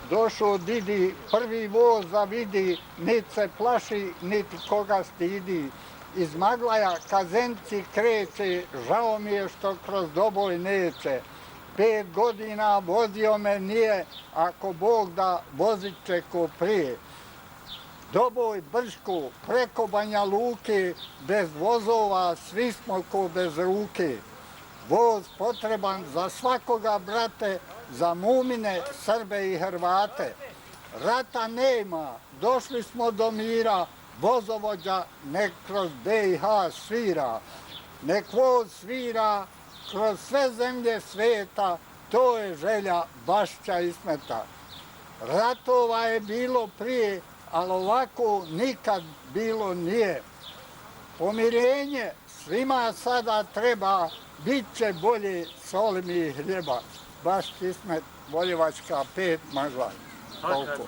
Došao Didi, prvi voz da vidi, niti se plaši, niti koga stidi. Iz Maglaja ka Zenici kreće, žao mi je što kroz Doboj neće. 5 godina vozio me nije, ako Bog da vozit će ko prije. Doboj, Brčko, preko Banja Luke, bez vozova svi smo ko bez ruke. Voz potreban za svakoga, brate, za Mumine, Srbe i Hrvate. Rata nema, došli smo do mira, vozovođa nek kroz BiH svira. Nek voz svira kroz sve zemlje sveta, to je želja Bašća Ismeta. Ratova je bilo prije, ali ovako nikad bilo nije. Pomirenje svima sada treba, bit će bolje soli mi hljeba. Baš Ismet, Boljevačka 5, Magla. Toliko.